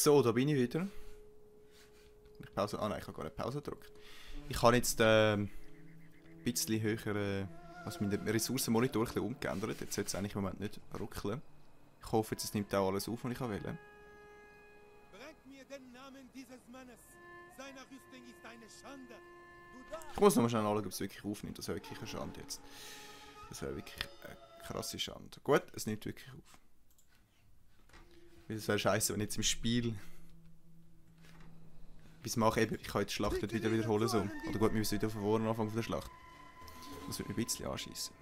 So, da bin ich wieder. Ich Pause. Ah nein, ich habe gar nicht Pause gedrückt. Ich habe jetzt ein bisschen höher, also meinen Ressourcenmonitor ein bisschen umgeändert. Jetzt sollte es eigentlich im Moment nicht ruckeln. Ich hoffe, jetzt nimmt auch alles auf, was ich wählen. Bringt mir den Namen dieses Mannes. Seine Rüstung ist eine Schande. Ich muss nochmal schnell anschauen, ob es wirklich aufnimmt. Das wäre wirklich eine Schande jetzt. Das wäre wirklich eine krasse Schande. Gut, es nimmt wirklich auf. Es wäre scheiße, wenn jetzt im Spiel bis mache eben, ich kann jetzt die Schlacht nicht wieder wiederholen so. Oder gut, wir müssen wieder von vorne anfangen von der Schlacht. Das wird mich ein bisschen anschießen.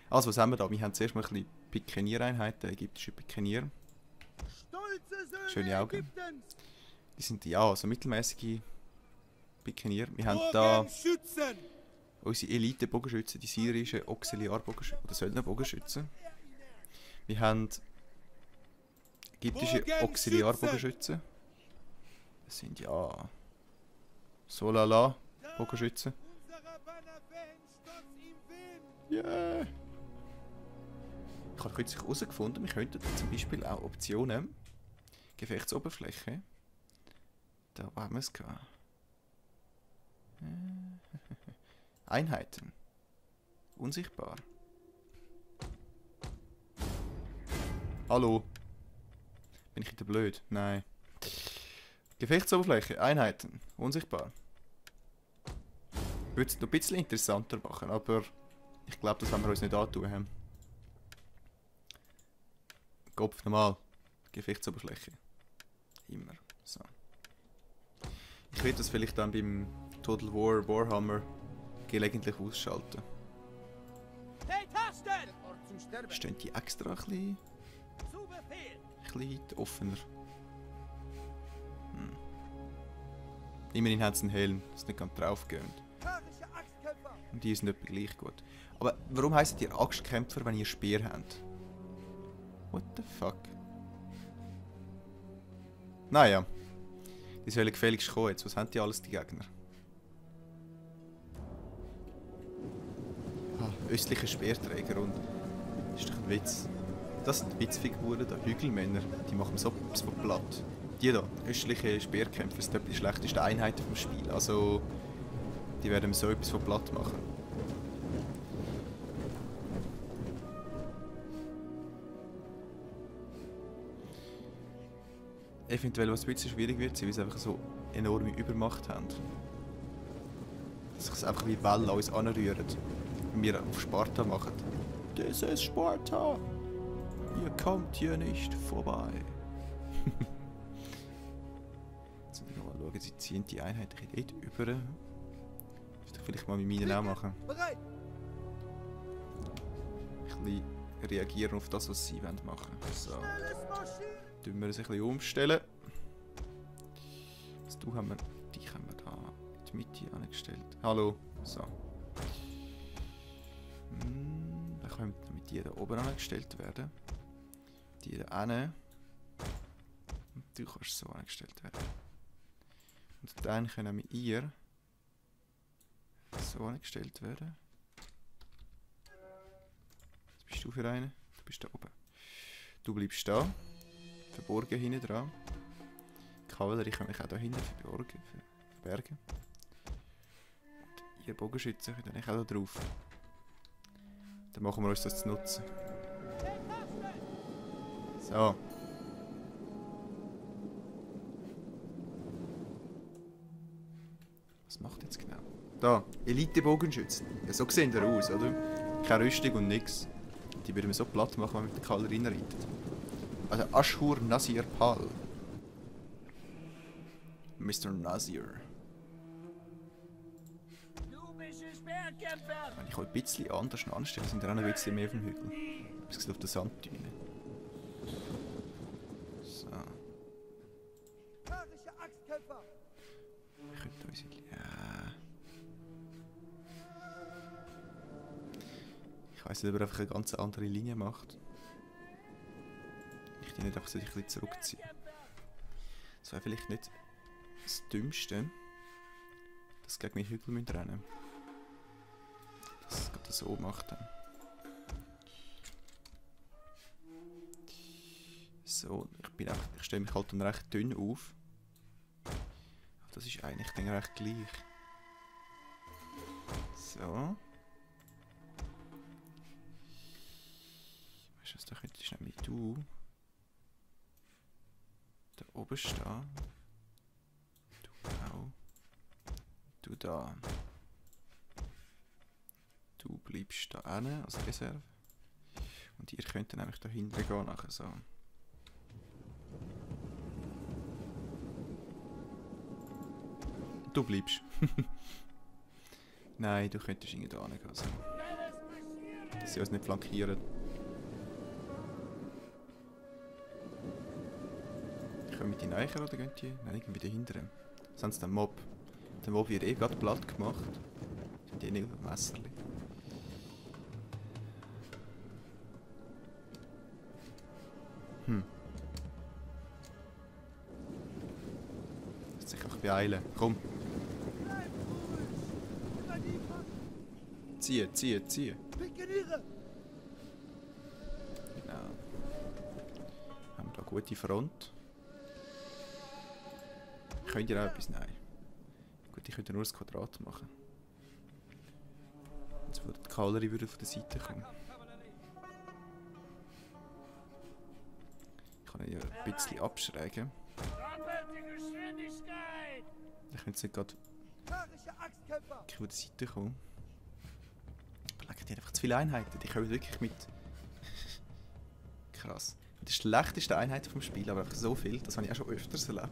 Also, was haben wir da? Wir haben zuerst mal ein bisschen Pikeniereinheiten, ägyptische Pikenier. Schöne Augen. Die sind ja so mittelmäßige Pikenier. Wir haben da unsere Elite-Bogenschützen, die syrischen Auxiliar-Bogenschützen oder Söldner-Bogenschützen. Wir haben ägyptische Auxiliar-Bogenschützen. Das sind ja Solala Bogenschützen. Yeah! Ich habe kürzlich herausgefunden, wir könnten zum Beispiel auch Optionen Gefechtsoberfläche. Da haben wir es gehabt. Einheiten. Unsichtbar. Hallo? Bin ich wieder blöd? Nein. Gefechtsoberfläche, Einheiten, unsichtbar. Würde es noch ein bisschen interessanter machen, aber ich glaube, das werden wir uns nicht antun haben. Kopf normal. Gefechtsoberfläche. Immer. So. Ich werde das vielleicht dann beim Total War Warhammer gelegentlich ausschalten. Stehen die extra ein bisschen offener. Immerhin hat es einen Helm, das nicht ganz draufgehend. Und die sind etwa gleich gut. Aber warum heisst ihr Axtkämpfer, wenn ihr Speer habt? What the fuck? Naja. Die sollen gefälligst kommen jetzt. Was haben die alles, die Gegner? Östliche Speerträger und... Das ist doch ein Witz. Das sind Witzfiguren, da Hügelmänner. Die machen so platt. Die da, östliche Speerkämpfer, sind die schlechtesten Einheiten vom Spiel. Also, die werden mir so etwas von platt machen. Eventuell, was ein bisschen schwierig wird, weil sie einfach so enorme Übermacht haben. Dass sich einfach wie Wellen an uns anrühren. Und wir auf Sparta machen. Das ist Sparta! Ihr kommt hier nicht vorbei. Schauen, sie ziehen die Einheit dort über. Ich doch vielleicht mal mit meinen auch machen. Ein bisschen reagieren auf das, was sie machen wollen. So. Tun wir uns ein bisschen umstellen. Was du haben wir? Die haben wir da in die Mitte angestellt. Hallo. So. Dann können mit die da oben angestellt werden. Die da hinten. Und du kannst so angestellt werden. Und dann können wir ihr so angestellt werden. Was bist du für eine? Du bist da oben. Du bleibst da. Verborgen hinten dran. Die Kavallerie kann mich auch da hinten verbergen. Und ihr Bogenschützen können dann auch da drauf. Dann machen wir uns das zu nutzen. So. Was macht jetzt genau? Da, Elite-Bogenschützen. Ja, so sehen die aus, oder? Keine Rüstung und nix. Die würden wir so platt machen, wenn wir mit der Kavallerie reiten. Also Ashur Nasir Pal. Mr. Nasir. Wenn ich euch ein bisschen anders anstelle, sind wir auch noch ein bisschen mehr auf dem Hügel. Ich sehe auf der Sanddüne. So. Ich könnte unsere... Ja. Ich weiss nicht, ob er einfach eine ganz andere Linie macht. Ich die nicht einfach so ein bisschen zurückziehen. Das wäre vielleicht nicht das Dümmste, dass gegen mich Hügel rennen müssen. Das geht so macht dann. So, ich Ich stelle mich halt dann recht dünn auf. Das ist eigentlich dann recht gleich. So. Weißt du was, da könntest nämlich du da oben stehen. Du auch. Du da. Du bleibst da hinten als Reserve. Und ihr könnt dann nämlich da hinten gehen nachher so. Du bleibst. Nein, du könntest irgendwie da hingehen. So. Dass sie uns nicht flankieren. Kommen die näher oder gehen die? Nein, irgendwie dahinter. Sonst der Mob. Der Mob wird eh gerade platt gemacht. Die nicht auf dem Messerli. Lass sich einfach beeilen. Komm. Ziehen, ziehen, ziehen. Genau. Haben wir da eine gute Front. Könnt ihr auch etwas? Nein. Gut, ich könnte nur das Quadrat machen. Jetzt würde die Kavallerie von der Seite kommen. Ich kann ihn ja ein bisschen abschrägen. Ich könnte jetzt nicht gerade von der Seite kommen. Aber die haben einfach zu viele Einheiten. Die kommen wirklich mit. Krass. Mit der schlechtesten Einheit vom Spiel, aber einfach so viel. Das habe ich auch schon öfters erlebt.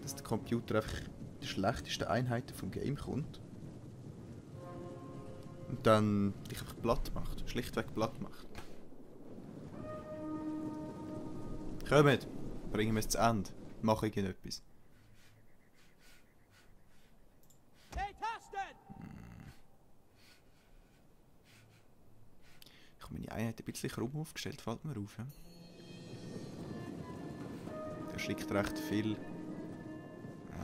Dass der Computer einfach die schlechtesten Einheiten vom Game kommt. Und dann dich einfach platt macht. Schlichtweg platt macht. Kommt! Bringen wir es zu Ende. Mach irgendetwas. Hey, Tasten! Ich habe meine Einheit ein bisschen krumm aufgestellt, fällt mir auf. Ja? Der schickt recht viel.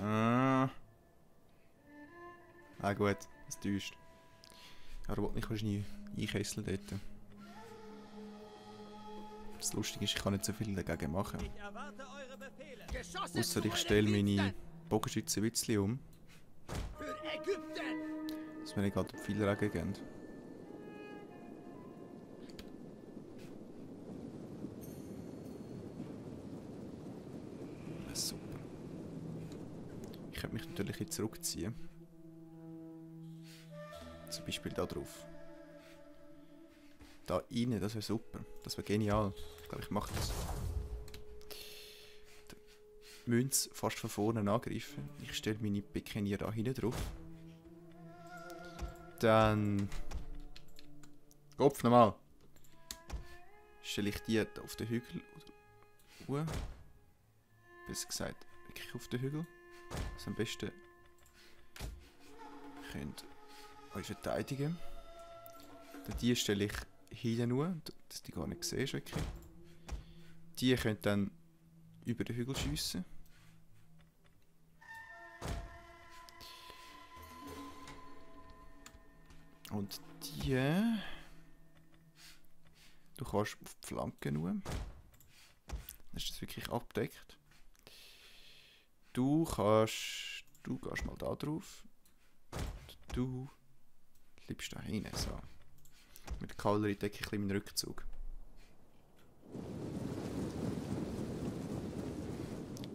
Ah gut, das täuscht. Aber er will mich wahrscheinlich einkesseln dort. Das Lustige ist, ich kann nicht so viel dagegen machen. Ausser ich stelle meine Bogenschützen ein bisschen um. Dass wir nicht gerade viel Regen geben. Super. Ich könnte mich natürlich jetzt zurückziehen. Zum Beispiel da drauf. Da rein, das wäre super. Das wäre genial. Ich glaube, ich mache das. Wir müssen fast von vorne angreifen. Ich stelle meine Pikenier da hinten drauf. Dann... Kopf nochmal. Stelle ich die da auf den Hügel. Besser gesagt, wirklich auf den Hügel. Also am besten könnt euch verteidigen. Die stelle ich hinten nur, dass die gar nicht siehst, wirklich. Die können dann über den Hügel schiessen. Und die... Du kannst auf die Flanke nur. Dann ist das wirklich abgedeckt. Du gehst mal da drauf. Und du bleibst da hinten, so. Mit der Kavallerie decke ich ein bisschen meinen Rückzug.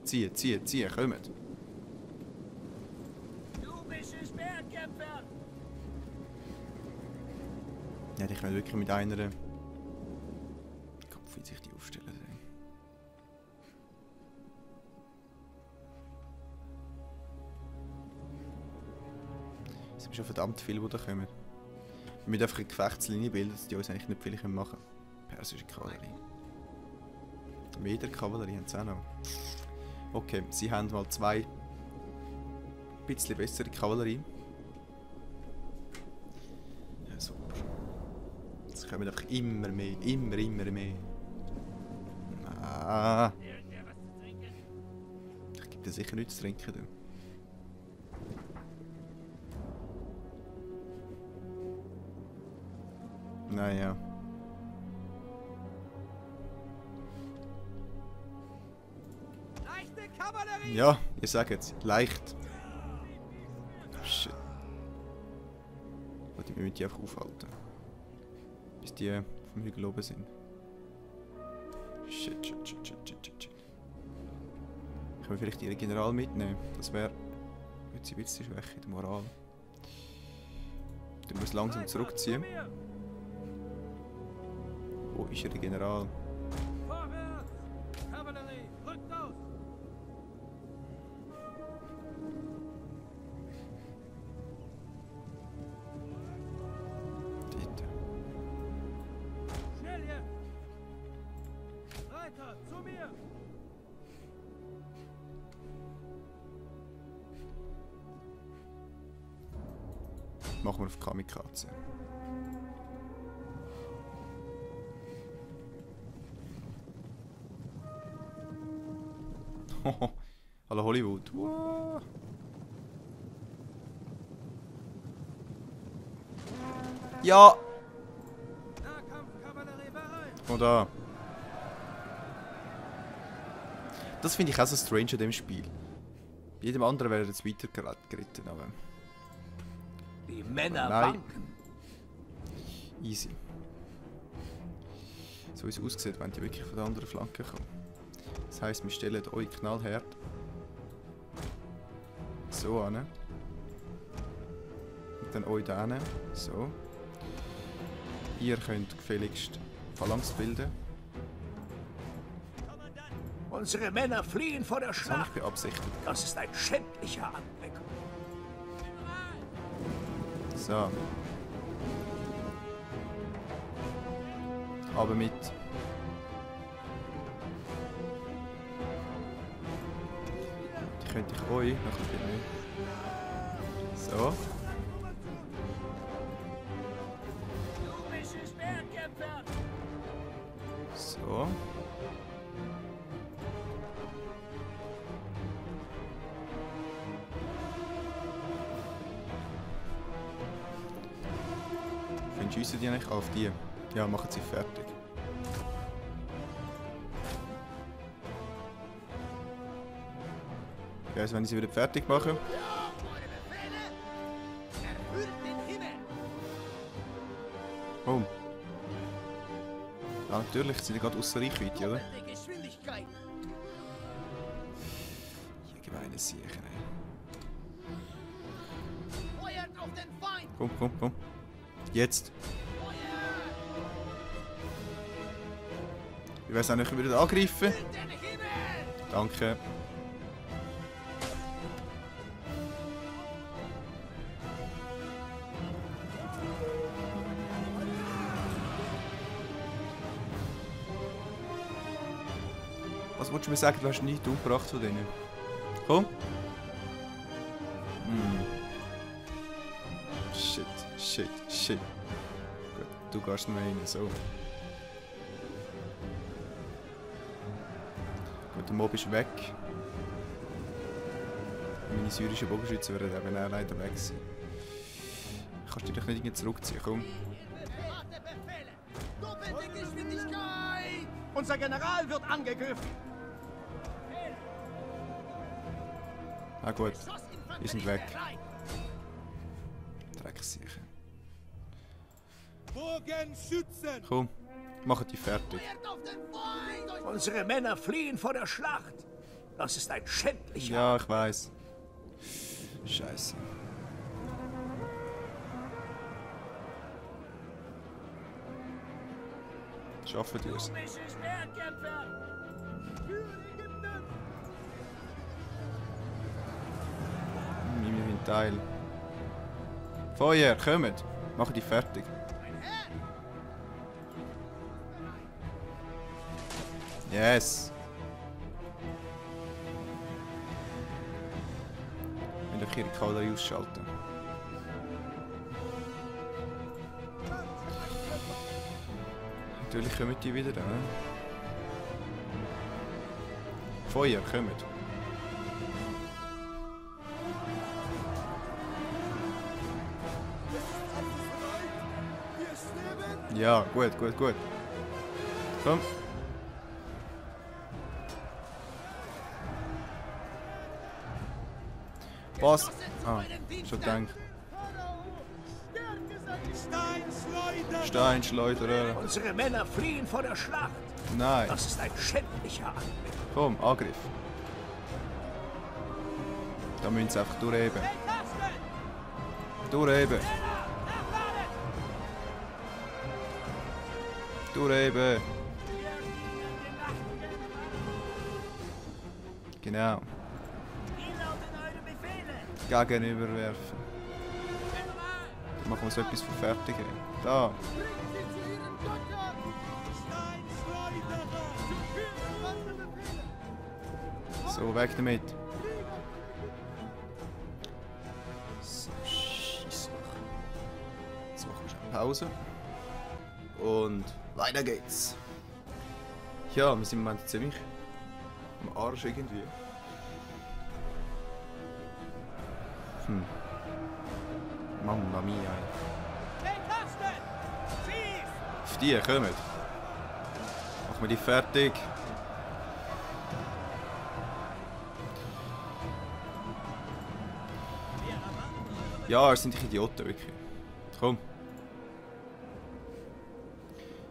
Ziehen, ziehen, ziehen, kommt! Du bist ein Speerkämpfer! Ja, die können wirklich mit einer... Kopf, wie sich die aufstellen. Es sind schon verdammt viele, die da kommen. Wir müssen einfach eine Gefechtslinie bilden, dass die uns eigentlich nicht viel machen können. Persische Kavallerie. Wieder Kavallerie haben sie auch noch. Okay, sie haben mal zwei bisschen bessere Kavallerie. Ja, super. Es kommen einfach immer mehr, immer mehr. Ah. Ich gebe dir sicher nichts zu trinken. Du. Naja. Kavallerie! Ja, ihr sagt jetzt. Leicht. Shit. Ich will mich mit die einfach aufhalten. Bis die vom Hügel oben sind. Shit. Können wir vielleicht ihren General mitnehmen? Das wäre... Wird sie bisschen schwächer in der Moral. Du musst langsam zurückziehen. Wo ist ihr General? Vorwärts! Kavallerie, rückt aus! Dort. Schnell jetzt! Reiter, zu mir! Machen wir auf Kamikaze. Hallo Hollywood. Wow. Ja! Nahkampfkavallerie bereit! Und da. Das finde ich auch so strange an dem Spiel. Bei jedem anderen wäre jetzt weiter geritten, aber... Die Männer Nein. wanken. Easy. So wie es aussieht, wenn die wirklich von der anderen Flanke kommen. Das heisst, wir stellen euch knallhart so an. Und dann euch da hin. So. Ihr könnt gefälligst Phalanx bilden. Unsere Männer fliehen vor der Das habe ich Schlacht. beabsichtigt. Das ist ein schändlicher Anblick. So. Aber mit. Die könnte ich euch noch ein bisschen. So. Römische Speerkämpfer! So. Wann schiessen die eigentlich auf die? Ja, machen sie fertig. Also wenn ich sie wieder fertig mache. Oh. Ja, natürlich sind die gerade außer Reichweite, oder? Geschwindigkeit! Hier gemeine Siechen, ey. Feuert auf den Feind! Komm. Jetzt. Ich weiß auch nicht, ob wir wieder angreifen. Den Himmel! Danke. Was wolltest du mir sagen? Du hast nichts umgebracht von denen. Komm. Shit. Gut, du gehst noch rein, so. Gut, der Mob ist weg. Meine syrischen Bogenschützen werden eben auch leider weg sein. Kannst du dich nicht irgendwie zurückziehen, komm. Doppelte Geschwindigkeit! Unser General wird angegriffen. Ah gut, die sind weg. Drecksiechen. Bogenschützen! Komm, machen die fertig. Unsere Männer fliehen vor der Schlacht. Das ist ein schändlicher. Ja, ich weiß. Scheiße. Schaffen die es? Römische Speerkämpfer! Wir Teil. Feuer, kommt! Machen die fertig. Yes! Wir müssen ihre Kavallerie ausschalten. Natürlich kommen die wieder, ne? Feuer, kommt! Ja, gut. Komm. Was? Ah, schon gedacht. Steinschleuderer. Unsere Männer fliehen vor der Schlacht. Nein. Das ist ein schändlicher Anblick. Komm, Angriff. Da müssen sie einfach durchheben. Durchheben. Durchheben. Genau. Gegenüberwerfen. Dann machen wir so etwas von fertig. Da. So, weg damit. So, Scheisse. Jetzt machen wir schon Pause. Und weiter geht's. Ja, wir sind im Moment ziemlich am Arsch irgendwie. Mamma mia. Auf die, kommen. Machen wir die fertig. Ja, es sind die Idioten, wirklich. Komm.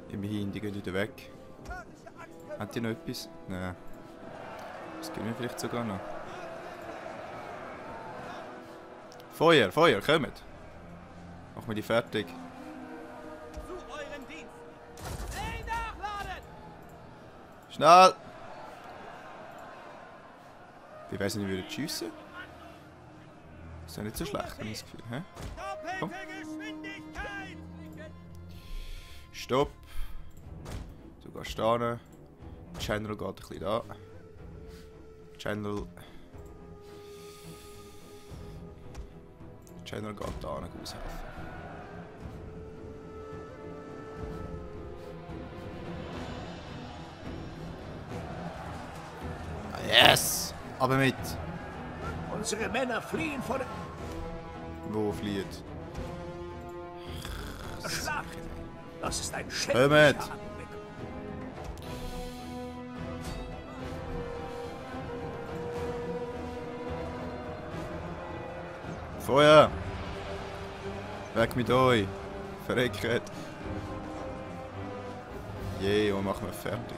Immerhin, die gehen wieder weg. Hat die noch etwas? Nein. Das gibt mir vielleicht sogar noch. Feuer, Feuer, kommt! Machen wir die fertig. Zu eurem Dienst. Hey, nachladen! Schnell! Wie wär's, wenn wir schiessen? Das ist ja nicht so schlecht, habe ich das Gefühl. Hä? Komm. Geschwindigkeit! Stopp! Du gehst da hin. General geht ein bisschen da. General geht da hin aushelfen. Yes! Aber mit! Unsere Männer fliehen vor der Wo flieht? Schlacht. Das ist ein Hör schändlicher mit. Anblick. Feuer! Weg mit euch! Verreckt! Je, und machen wir fertig.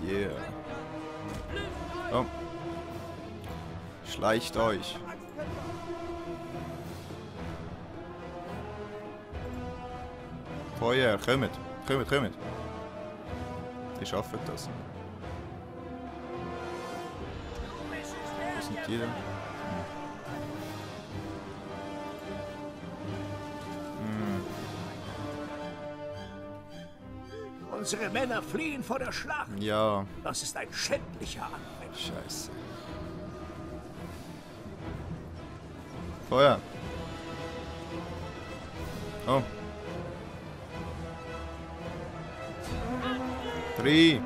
Yeah. Komm. Schleicht euch. Feuer, kommt. Kommt, kommt. Die schaffen das. Wo sind die denn? Unsere Männer fliehen vor der Schlacht. Ja, Das ist ein schändlicher Anblick. scheiße. Feuer. Oh. 3.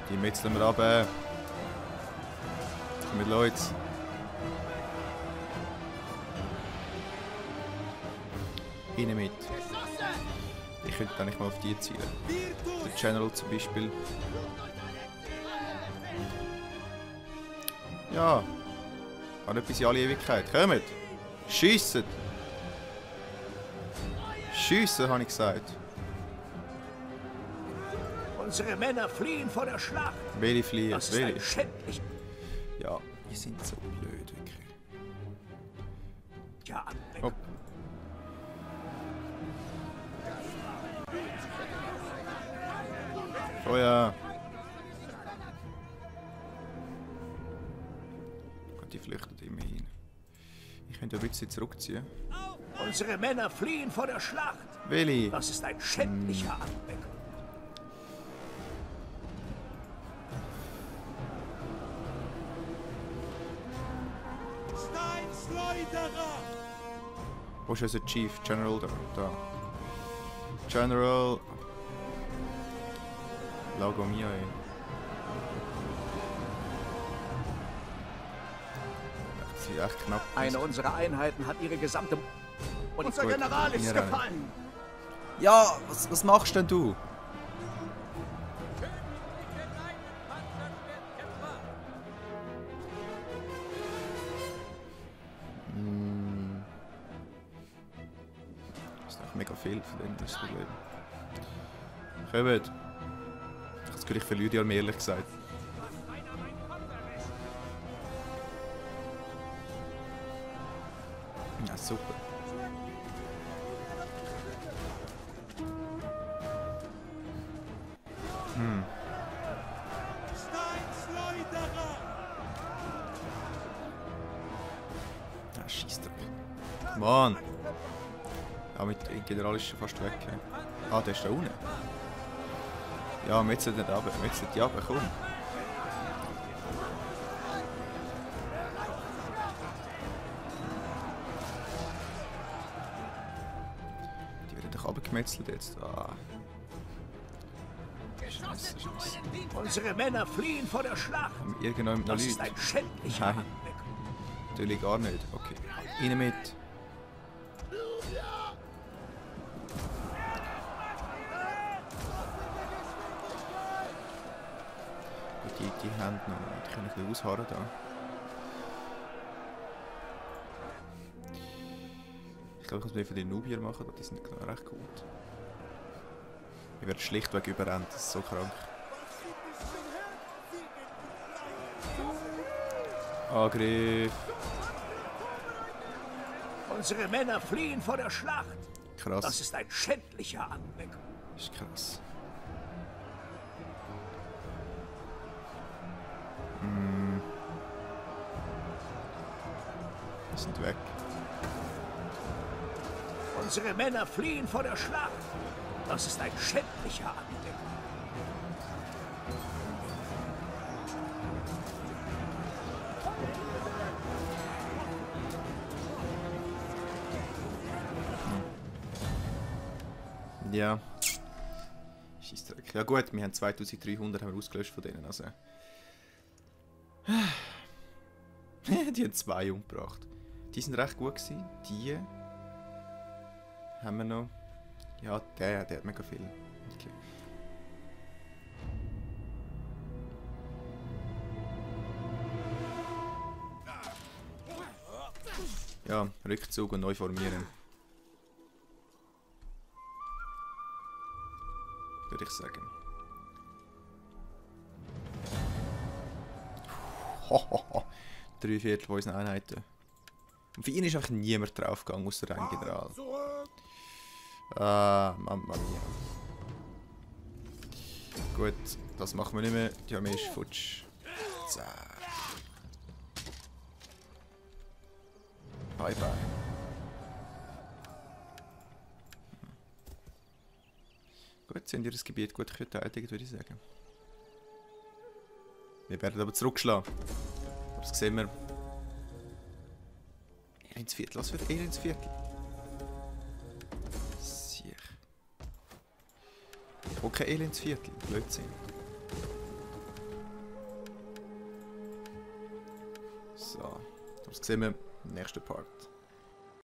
Die metzeln wir ab. Mit Leuten. Rein mit. Ich könnte dann nicht mal auf die zielen. Der General zum Beispiel. Ja. Hat etwas in alle Ewigkeit. Kommt! Schiessen! Schiessen, habe ich gesagt. Unsere Männer fliehen vor der Schlacht. Welche fliehen? Das ist ein Welche? schändlicher Ja, die sind so blöd, wirklich. Anblick. Hopp. Feuer! Und die flüchten immerhin. Ich könnte ein bisschen zurückziehen. Unsere Männer fliehen vor der Schlacht. Welche? Das ist ein schändlicher Anblick. Steinschleuderer! Wo ist unser Chief? General da. General. Lago Mio. Das ist echt knapp. Eine unserer Einheiten hat ihre gesamte... Unser General ist Ja, gefallen! Ja, was machst denn du? einfach mega viel, von dem ist das Problem. Kommt! Ich habe das Gefühl, ich verliere die Armee, ehrlich gesagt. Ja, super. Steinschleuderer! Ah, Scheissdreck. Mann! Ja, mit dem General ist schon fast weg. Ah, der ist da unten. Ja, wir müssen nicht runter. Wir müssen nicht runter, komm. Die werden doch runtergemetzelt jetzt. Ah. Scheiße, Scheiße. Unsere Männer fliehen vor der Schlacht. Haben wir irgendjemand noch Das ist Leute? ein schändlicher Nein. Anblick. Natürlich gar nicht. Okay. Rein mit. Gut, die haben noch. Die können ein bisschen ausharren da. Ich glaube, ich muss mehr für die Nubier machen, weil die sind genau recht gut. Ich werde schlichtweg überrannt, das ist so krank. Angriff. Unsere Männer fliehen vor der Schlacht. Krass. Das ist ein schändlicher Anblick. Das ist krass. Die sind weg. Unsere Männer fliehen vor der Schlacht. Das ist ein schändlicher Anblick. Ja. Scheissdreck. Ja gut, wir haben 2300 haben wir ausgelöscht von denen. Also. Die haben 2 umgebracht. Die sind recht gut gewesen. Die haben wir noch. Ja, der hat mega viel. Okay. Ja, Rückzug und neu formieren. Würde ich sagen. Hohoho. 3/4 von unseren Einheiten. Und für ihn ist einfach niemand draufgegangen, außer ein General. Mamma mia. Gut, das machen wir nicht mehr. Die Armee ist futsch. Zack. Bye bye. Gut, sie haben ihr Gebiet gut verteidigt, würde ich sagen. Wir werden aber zurückschlagen. Aber das sehen wir. Elendsviertel, was für ein Elendsviertel? Siech. Ich will kein Elendsviertel, Blödsinn. So, das sehen wir im nächsten Part.